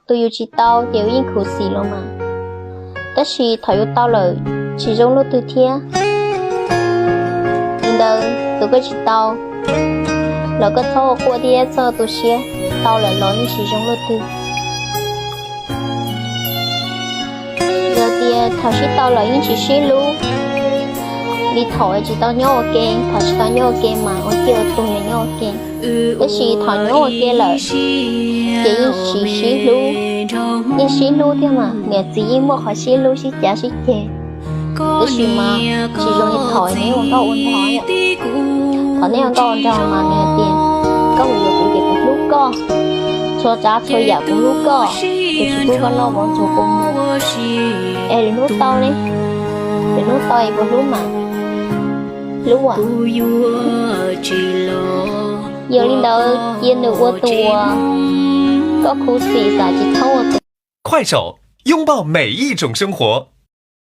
Tus yus tsis tau ces yus yeej khuv xim los mas, tab sis thaum yus tau lawm tsis zoo luaj twg thiab. Li ntawd tus koj tsis tau los koj txhob ua quaj thiab txhob tu siab, tau lawm los yeej tsis zoo luaj twg. Yog tias thaum sib tau los yeej tsis sib hlub, li thaum tsis tau nyob ua ke, thaum tsis tau nyob ua ke mas ua ciaj ua tuag yog nyob ua ke, tab sis thaum nyob ua ke lawm ces yeej tsis sib hlub, yeej sib hlub thiab mas, niam txiv yeej muaj qhov sib hlub sib cav sib ceg. Tab sis mas tsis zoo li thaum neb ua nkauj ua nraug. Thaum neb ua nkauj ua nraug mas nws hais tias, koj mus yuav kuv ces kuv hlub koj, txhua tsav txhua yam kuv hlub koj, kuv tsis pub koj noj mov ntxuag kua muag. Es lwm hnub tau ne, lwm hnub tau es puas hlub mas? Hlub as. Yog li ntawd cia nws ua tus uas koj khuv xim xav tsis txhob ua tus. 快手，拥抱每一种生活。